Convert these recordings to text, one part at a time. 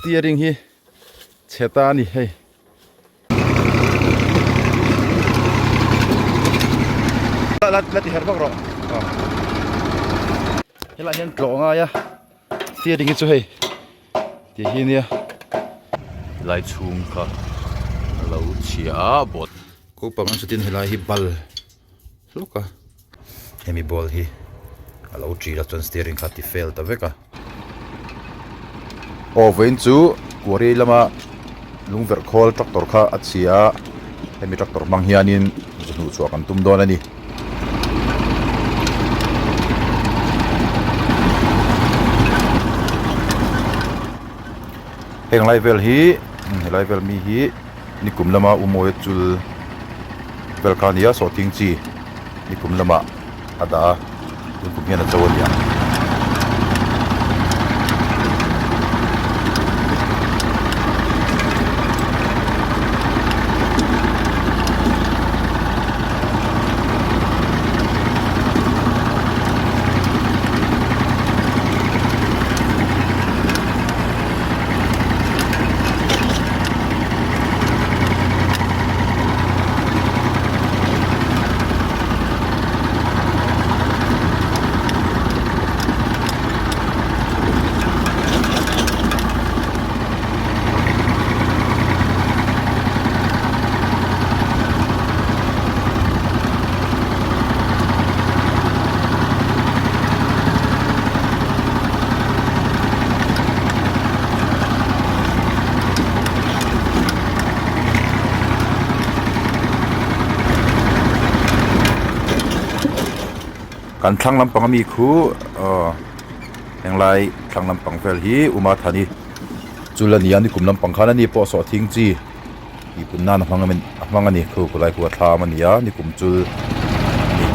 Steering hi chhe ta a ni hei. La la ti her vak rawh. Helai hian tlawh ngai a steering hi chu hei ti hi nia. Helai chhung kha a lo chhia a bawt. Kopang an chutin helai hi bal hlawk a hemi ball hi a lo ṭil a chuan steering kha a ti fail ta vek a. Aw vawiin chu quarry lama lungverh khawl tractor kha a chhia a hemi tractor hmang hianin zu hnuh chhuah kan tum dawn a ni. Heng lai vel hi helai vel mi hi nikum lama umawi chul vel kha a ni a sawhthing chi nikum lamah a dah a tun kum hian a cho a ni ang. Kan thlang lampang ami khu aw henglai thlang lampang vel hi Uma Thani chul a ni a nikum lampang khan ani pawh sawhthing chi tih pun nan a hmang a hmang a ni khu khulai khu a thlam a ni a nikum chul a ni.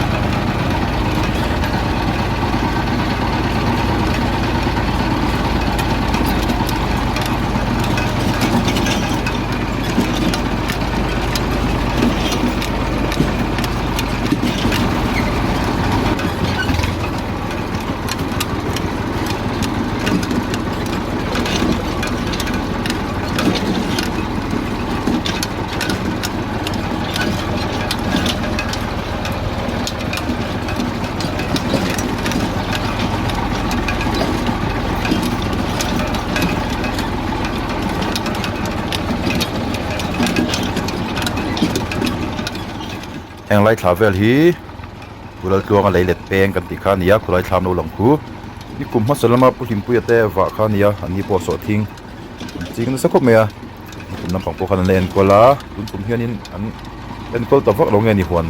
Heng lai thla vel hi Pulaltluanga lei let peng kan tih kha a ni a, khawlai thlam lo lang khu. Nikum hmasa lama Pu Hlimpuia te vah kha a ni a, an ni pawh sawhthing an ching nasa khawp mai a. Nikum lampang pawh khan an la enkawl a, tun kum hianin an enkawl ta vak lo nge ni huan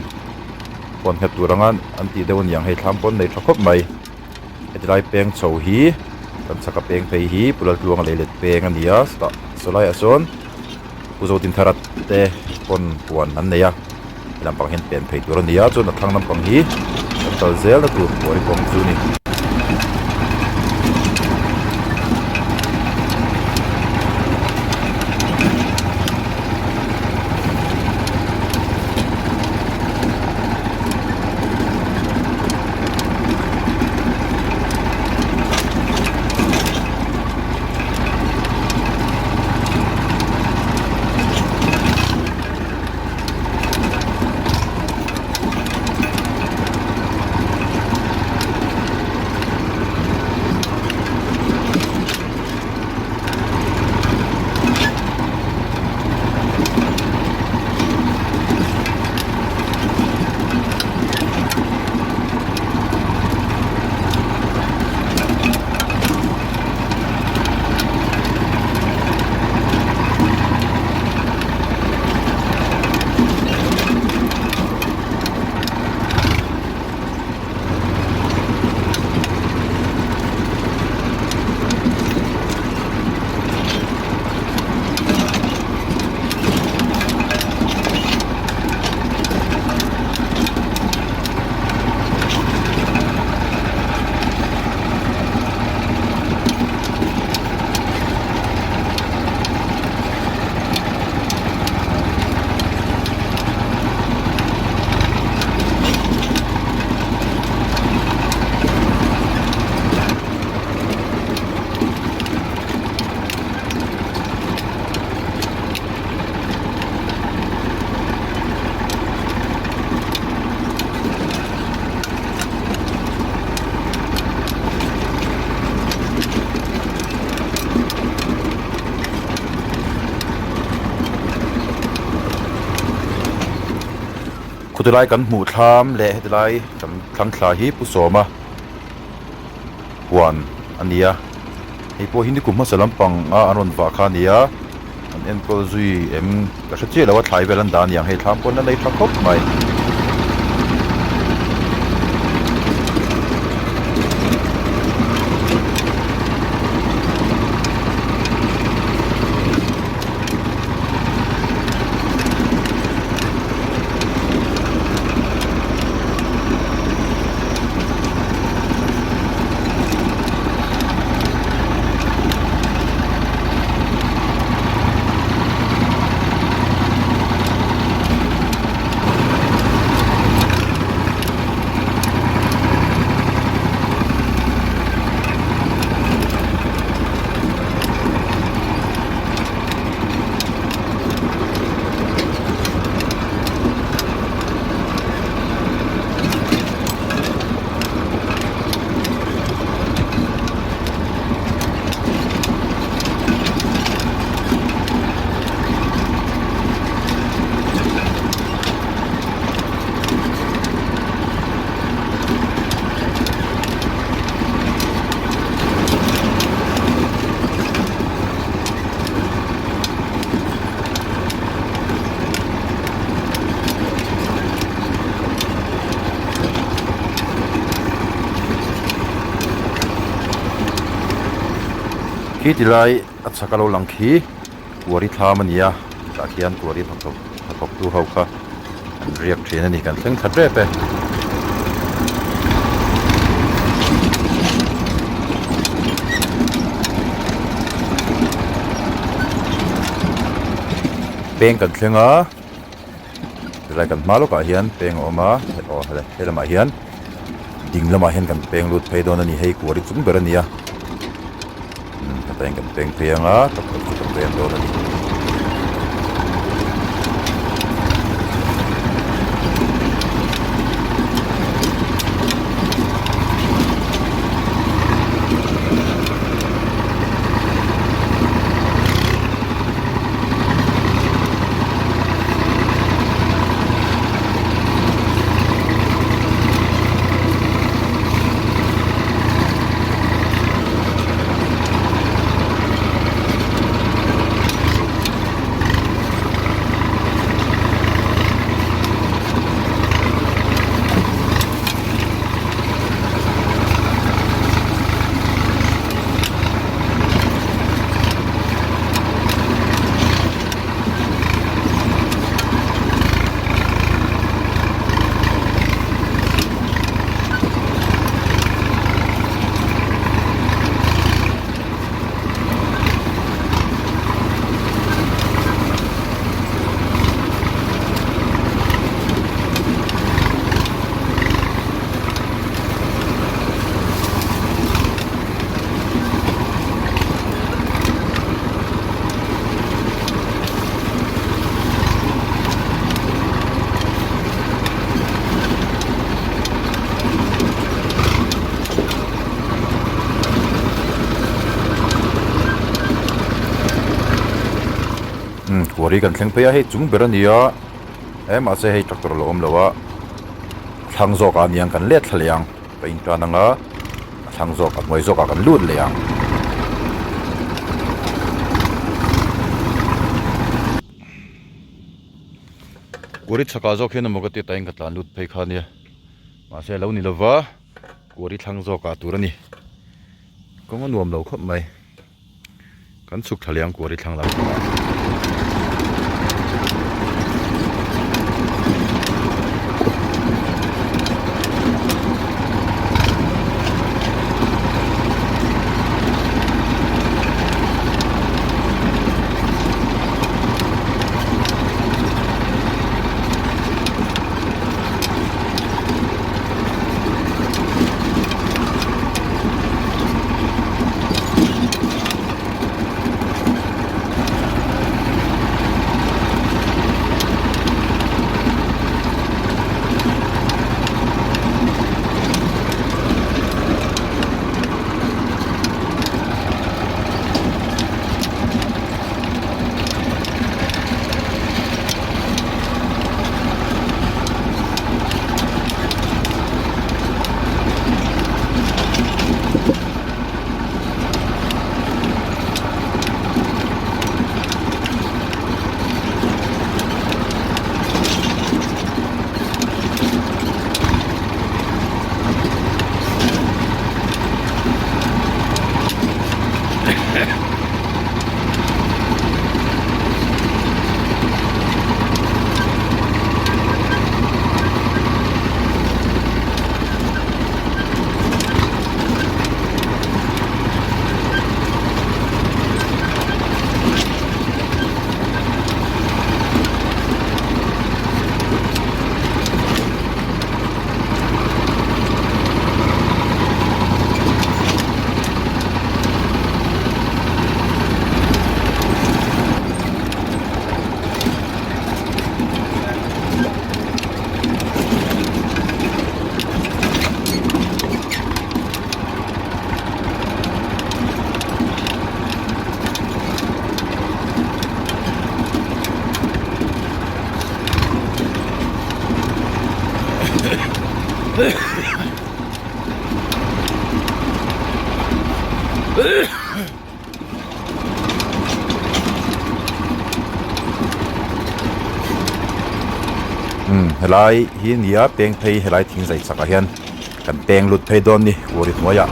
huan nghet tur anga an tih deuh a ni ang hei thlam pawh an nei tha khawp mai. Heti lai peng chho hi kan chhaka peng phei hi Pulaltluanga lei let peng a ni a, chutah sawlaiah sawn Pu Zotinthara te pawn huan an nei a, he lampang hian pen phei tur a ni a, chuan a thlang lampang hi kan kal zel na tur buai kawng chu a ni. Khuti lai kan hmuh thlam leh heti lai kan thlang thla hi Pu Sawma huan a ni a, hei pawh hi nikum hmasa lampang a an rawn vah kha a ni a, an enkawl zui em ka hre chiah lo a, thlai vel an dah a ni ang hei thlam pawn a nei tha khawp mai. Khi ti lai a chhak a lo lang khi kuari thlam a ni a tah khian kuari hnathawk hnathawk tu ho kha an riak thin a ni kan thleng thla tep e. Peng kan thleng a tilai kan hma lawkah hian peng a awm a aw he lamah hian ding lamah hian kan peng lut phei dawn a ni hei kuari chung ber a ni a. Hetah hian kan peng phei ang a tractor chu kan veng dawn a ni. Umm kuari kan thleng phei a hei chung ber a ni a he mahse hei tractor a lo awm lo a thlang zawk ah aniang kan let thla leh ang ka in tan anga a thlang zawk a hnuai zawk ah kan lut leh ang. Kuari chhakah zawk hian emaw ka ti tain ka tlan lut phei kha ania mahse a lo ni lova kuari thlang zawkah tur a ni kawng a nuam lo khawp mai kan chhuk thla liang kuari thlang lam pangah. Umm helai hi nia peng phei helai thing zai chakah hian kan peng lut phei dawn ni uri hnuaiah.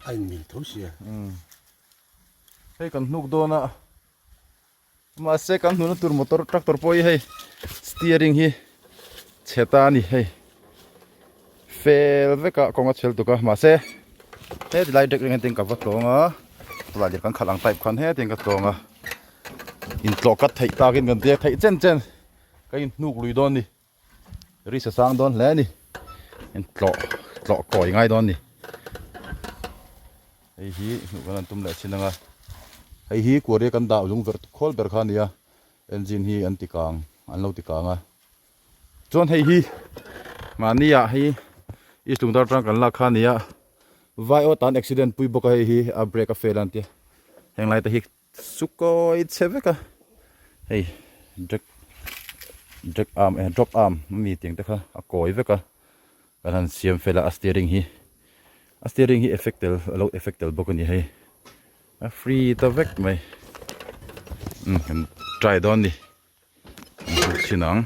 A inmil tho sia. Hei kan hnuk dawn a mahse kan hnuhna tur motor tractor pawh hi hei steering hi chhe ta a ni hei fel vek a kawng a chhel tuk a mahse heti lai deck ring hian ka va tlawng a tunah lirh kan khalh ang type khan hetiang ka tlawng a intlawh kat theih takin kan tia theih chen chen ka inhnuk lui dawn a ni. Ri sa sang dawn hle a ni tlawh tlawh kawi ngai dawn a ni hei hi hnuh kan han tum leh chin anga hei hi kuaria kan dah lung verh khawl ber kha a ni a engine hi an ti kang an lo ti kang a chuan hei hi mahni ah hei east lungdar atang kan lak kha a ni a vai aw tan accident pui bawk a hei hi a brake a fail a an tia heng lai te hi Chu kawi chhe vek a hei drag drag arm eh drop arm ami tiang te kha a kawi vek a kan han siam fel a a steering hi a steering hi effect tel a lo effect tel bawk a ni hei a free ta vek mai umm kan try dawn a ni. Chhin ang.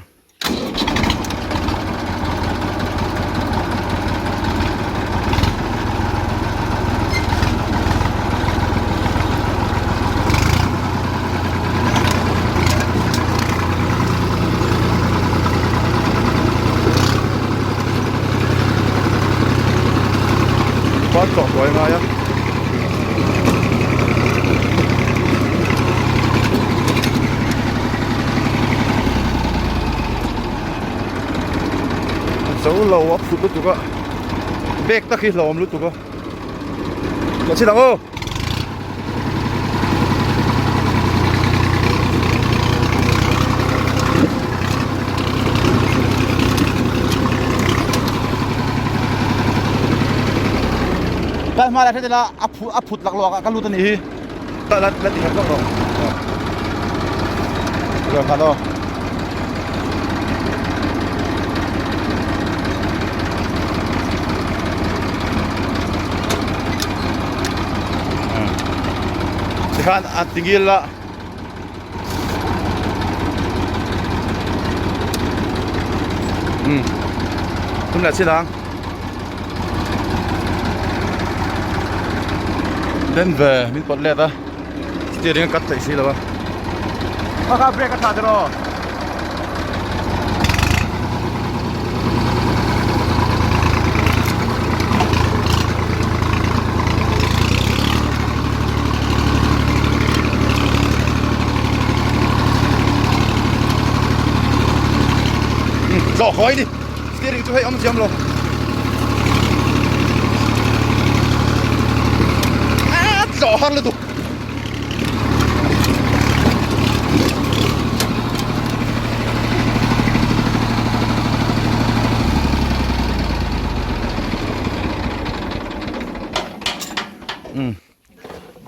Khuan tawh buai ngai a. Zo lo a phut lutuk a bag tak hi hlawm lutuk a ka chhin ang aw. Kal hma la hre la a phut a phut laklawk ah ka lut a nih hi la la la ti nghet lawk rawh Rồi khan aw. Tikhan a tingil la Tum leh chin ang. Den ve min pawt let a steering a cut theih si lo a. Kha kha brake a tha tiraw. Tlawh hawi ni steering chu hei awm chiam lo a tlawh har lutuk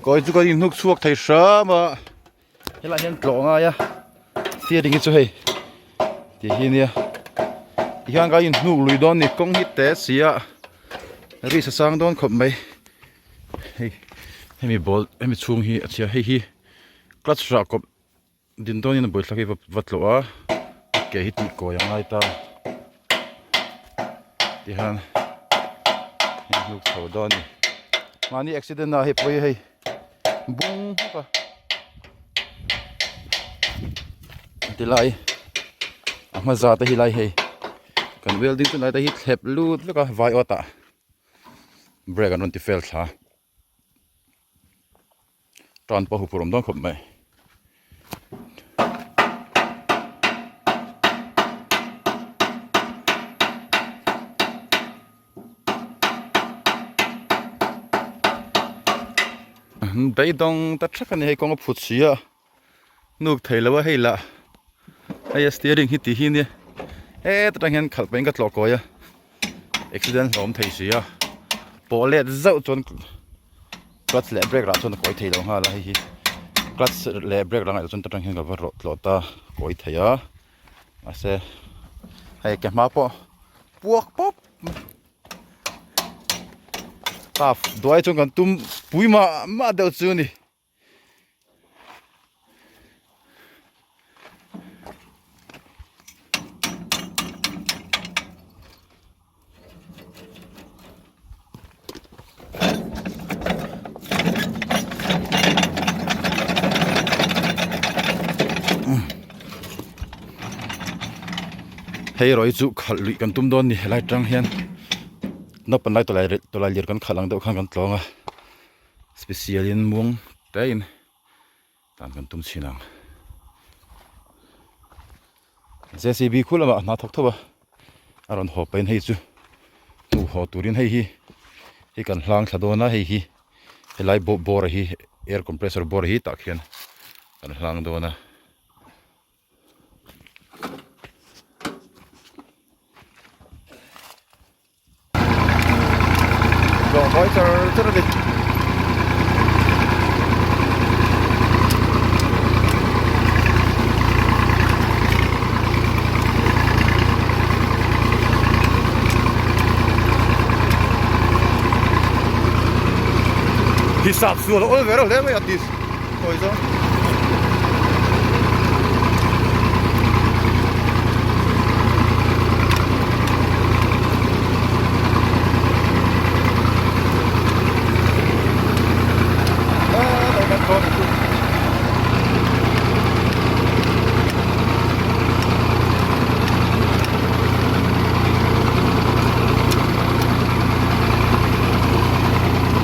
Kawi chu kan inhnuk chhuak thei hram a helaiah hian tlawh a ngai a steering hi chu hei ti hi nia tihian ka inhnuk lui dawn a ni kawng hi te si a ri sa sang dawn khawp mai hei hemi ball hemi chhung hi a chhia hei hi clutch rah kawp Din dawnin a buaithlak hi va tlawh a ke hi tih kawi a ngai ta tihian hei hnuk chho dawn a ni mahni accident ah hei pawh hi hei bung hmawk a tilai a hma za te hi lai hei kan welding chu lai te hi thlep lut vek a vai awt ah brake an rawn ti fel thla. Tan pawh huphurh awm dawn khawp mai. Beidawng ta thak a ni hei kawng a phut si a. Nuk thei lo a hei lah hei a steering hi ti hi nia. Heta tang hian khalh pahin ka tlawh kawi a, accident hlawm thei si a, pawh let zauh chuan clutch leh brake rah chuan a kawi thei lo nghal a hei hi clutch leh brake rah ngaih loh chuan ta tang hian ka va rawh tlawh ta kawi thei a mahse hei ke hma pawh puak pawp taf duai chuan kan tum pui mah mah deuh chu a ni. Hei erawh hi chu khalh luih kan tum dawn a ni helai atang hian naupang lai tawlai lir kan khalh ang deuh khan kan tlawng a. Special in muang te in dan kan tum chhin ang. JCB khu lamah hna thawk thawk a, a rawn haw pahin hei chu hmuh haw turin hei hi hei kan hlang thla dawn a hei hi helai bawr hi air compressor bawr hi tah khian kan hlang dawn a. Zawng hawi char char a ni. Hisap sual a awl ve reuh hle mai a ti sawi zawng.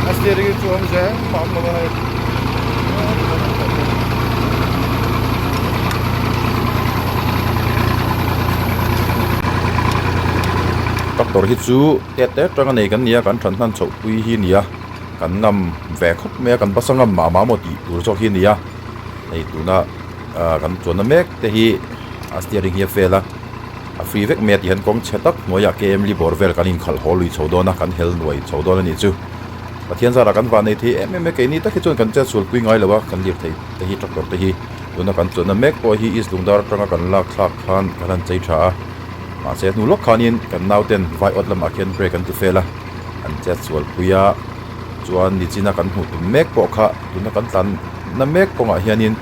A steering hi chu awm zel mah awm lo a hei. Tractor hi chu tet te atanga nei kan ni a kan than hnan chhoh pui hi a ni a kan ngam ve khawp mai a kan basa ngam mah mah maw tih tur zawk hi a ni a hei tuna ah kan chuanna mek te hi a steering hi a fail a a free vek mai a tih hian kawng chhe tak hnuaiah km li bawr vel kan inkhalh haw lui chho dawn a kan hel nuai chho dawn a nih chu. Pathian zarah kan vah nei thei em em e, keini tak hi chuan kan chet sualpui ngai lo a, kan lirthei te hi tractor te hi tuna kan chuanna mek pawh hi East Lungdar atanga kan lak thlak khan kan han chei tha a, mahse hnu lawk khanin kan nauten vai awt lamah khian brake an ti fel a, an chet sualpui a, chuan nichina kan hmuh tum mek pawh kha tuna kan tlanna mek kawngah hianin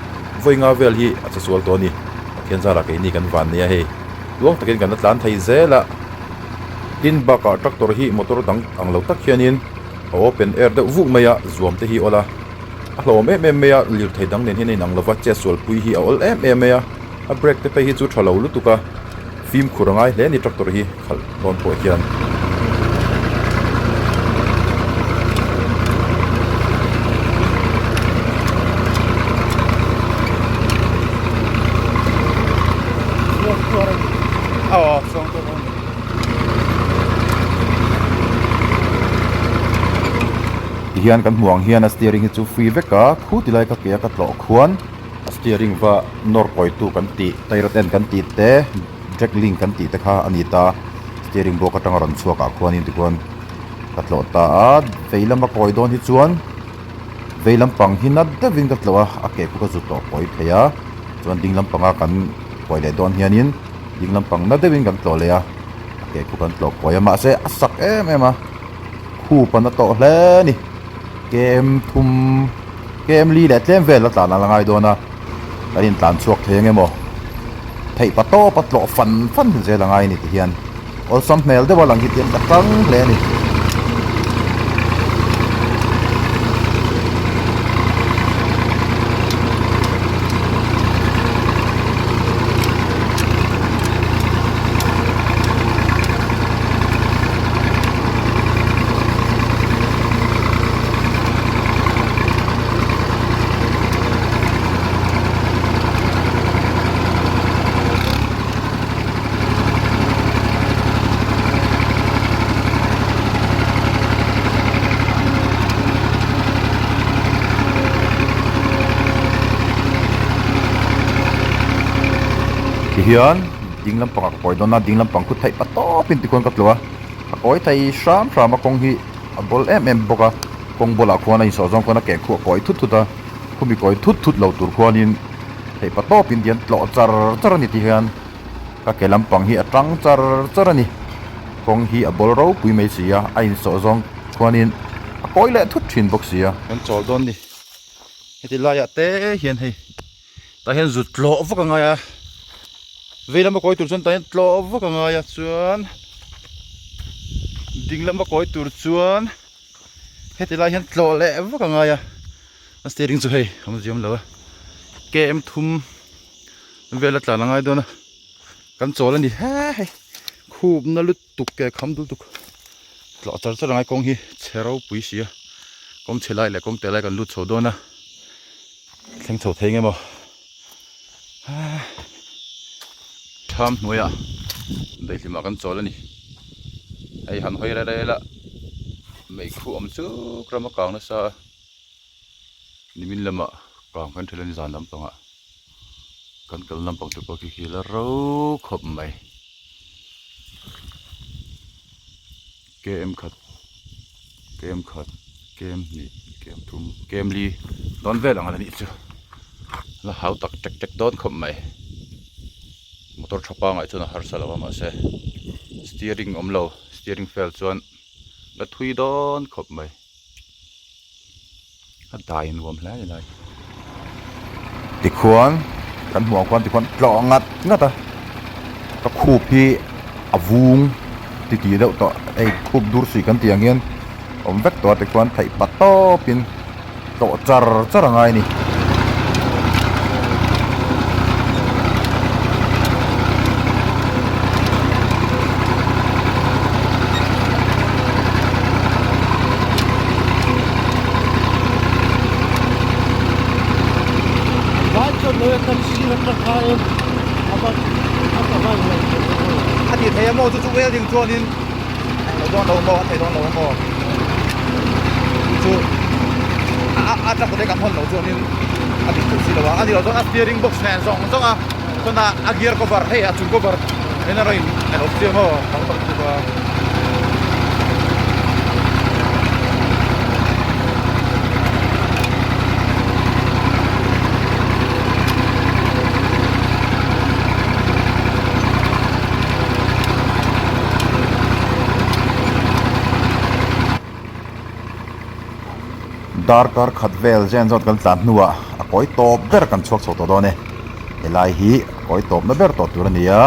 vawi nga vel hi a che sual tawh a ni, Pathian zarah keini kan van nei a hei tluang takin kan la tlan thei zel a. Tin bakah tractor hi motor dang ang lo tak hianin a open air deuh vuk mai a, zuam te hi awl a, a hlauhawm em em mai a, lirthei dang nen hian a inang lova, chetsualpui hi a awl em em mai a, a brake te phei hi chu tha lo lutuk a, fimkhur a ngai hle a ni tractor hi khalh dawn pawh hian. Tihian kan hmuh ang hian a steering hi chu free vek a, khu ti lai ka ke a ka tlawh khuan a steering va nawr kawitu kan tih tie rod end kan tih te jack link kan tih te kha a ni ta, steering box atanga rawn chhuak ah khuanin tikhuan ka tlawh ta a, vei lama kawi dawn hi chuan vei lampang hi na deuhin ka tlawh a, a ke khu ka zu tawh kawi thei a, chuan ding lampanga kan kawi leh dawn hianin. Ding lampang na deuhin kan tlawh leh a, a ke khu kan tlawh kawi a mahse a sak em em a, khup an a tawh hle a ni. Kem thum kem li leh tlem vel a tlan a la ngai dawn a, kan intlan chhuak thei ang emaw theih pa tawp a tlawh fan fan zel a ngai a ni ti hian awlsam hmel deuh a lang hi tiang ka tang hle a ni. Tihian. Ding lampangah ka kawi dawn a, ding lampang khu theih pa tawpin tikhuan ka tlu a, a kawi thei hram hram a kawng hi a bawl em em bawk a, kawng bulah khuan a insawh zawng khuan a ke khuh a kawi thut thut a, khumi kawi thut thut lo tur khuanin theih pa tawpin tihian tlawh char char a ni ti hian ka ke lampang hi a tang char char a ni, kawng hi a bawl ropui mai si a, a insawh zawng khuanin a kawi leh thut thin bawk si a. Kan chawl dawn ni, heti laiah te hian hei. Tah hian zut tlawh vak a ngai a, vei lama kawi tur chuan tah hian tlawh vak a ngai a chuan ding lama kawi tur chuan heti lai hian tlawh leh vak a ngai a, a steering chu hei a awm ziam lo a, km thum vel a tlan a ngai dawn a, kan chawl a ni he hei khup na lutuk ke kham lutuk tlawh char char a ngai kawng hi chhe ropui si a, kawng chhe lai leh kawng te lai kan lut chho dawn a. Thleng chho thei nge maw Thlam hnuaiah daihlimah kan chawl a ni hei han hawi rel rel a meikhu awm chuk ram a kang nasa a nimin lamah kang kan ṭhelh a ni zan lampangah kan kal lampang te pawh khi khi la ro khawp mai km khat km khat km hnih km thum km li dawn vel ang a la nih chu la hau tak tek tek dawn khawp mai motor tha pangai chuan a harsa lo a mahse steering awm lo steering fail chuan la thui dawn khawp mai a dai nuam hle a ni lai tikhuan kan hmuh ang khuan tikhuan tlawh ngat ngat a ka khup hi a vung ti tih deuh tawh hei khup dur suih kan tih ang hian awm vek tawh a tikhuan theih pa tawpin tlawh char char a ngai a ni. A ti thei a maw chu chu welding chuanin lo dawn lo maw a thei dawn lo a maw chu chu a a truck te kan hawn loh chuanin a dik thei si lo a a ni loh chuan a steering box nen zawng zawng a chuan a a gear cover hei a chung cover nen a rawn in a lo chiang maw a lo tak a. Darkar khat vel zen zawt kan tlan hnuah a kawi tawp ber kan chhuak chho tawh dawn e. Helai hi a kawi tawpna ber tawh tur a ni a,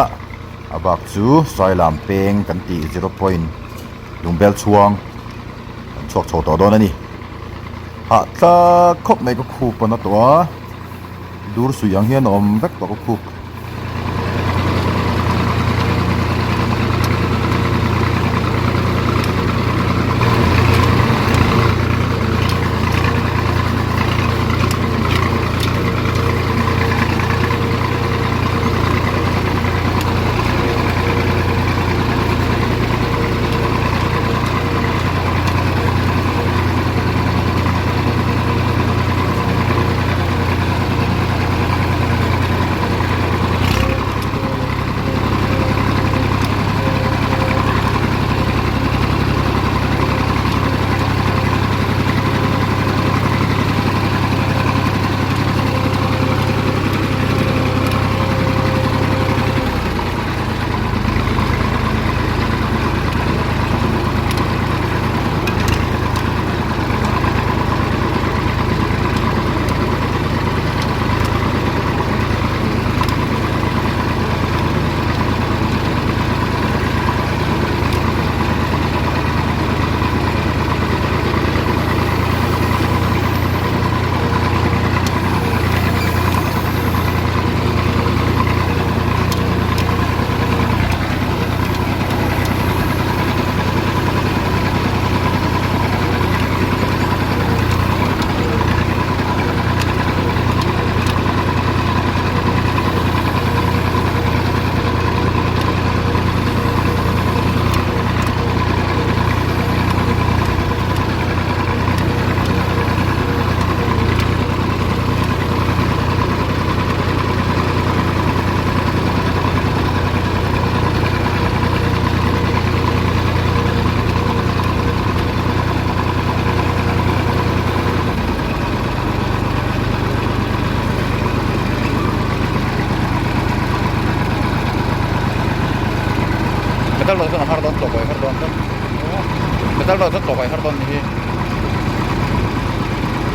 a bak chu Sailam peng kan tih zero point lungbel chhuang kan chhuak chho tawh dawn a ni. Hahthlak khawp mai ka khup a na tawh a. Dur suih ang hian a awm vek tawh ka khup. Metal rod chuan a har dawn tawh kawi har dawn tlat. Metal rod chuan tawh kawi har dawn ni hi.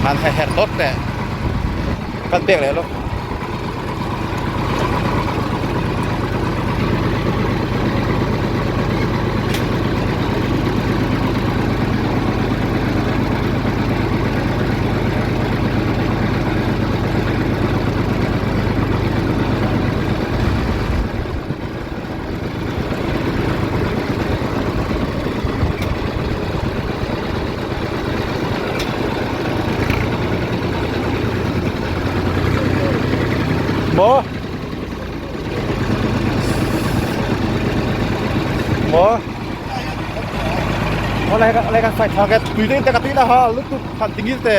Han he her dawt teh. Kan pek leh lawk. Maw? Maw? Maw lai lai kan sai tha ke tui te ka tui na ha lutuk han tingil te.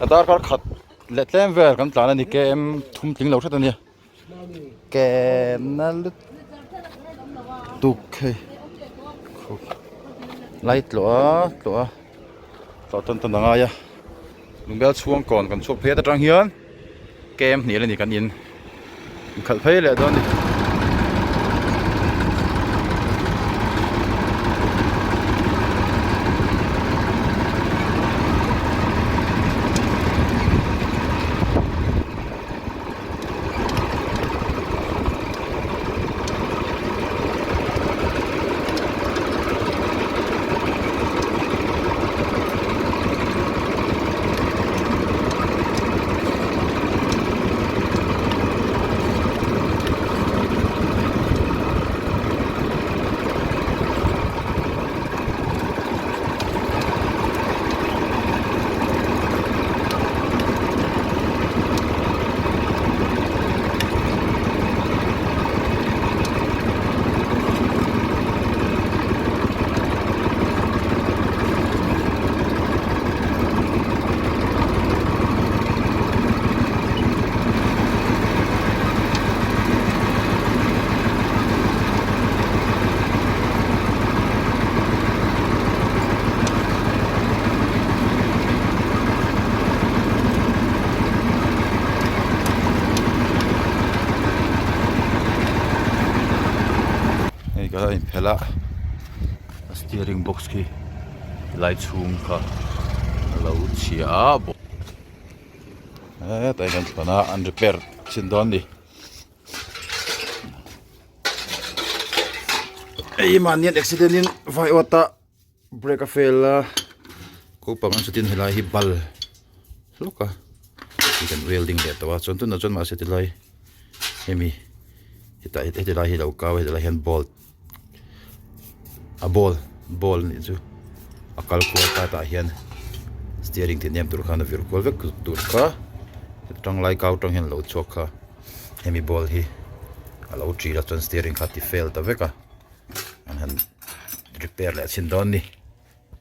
A darkar khat leh tlem vel kan tlan a ni km thum tling lo hret a nia km na lutuk hei lai tlawh a tlawh a tlawh tawn tawn a ngai a lungbel chhuang kawn kan chhuak phei atang hian km hnih a ni kan in. Inkhalh phei leh dawn a ni. Hei ka inphelh a steering box khi tilai chhung kha a lo chhia a hetah hian kan thlawn a an repair chhin dawn a ni hei mahni an accident in vai awt a brake a fail a kopang an chutin helai hi bal hlawk a hei kan welding leh tawh a chuan tunah chuan mahse tilai hemi hetah heti lai hi a lo kau a heti lai hian bolt a ball ball anih chu a kal kual ta tah hian steering tih nem tur khan a vir kual vek tur kha tanglai kau tang hian a lo chhuak kha hemi ball hi a lo ṭil a chuan steering kha a ti fail ta vek a an han repair leh chhin dawn a ni.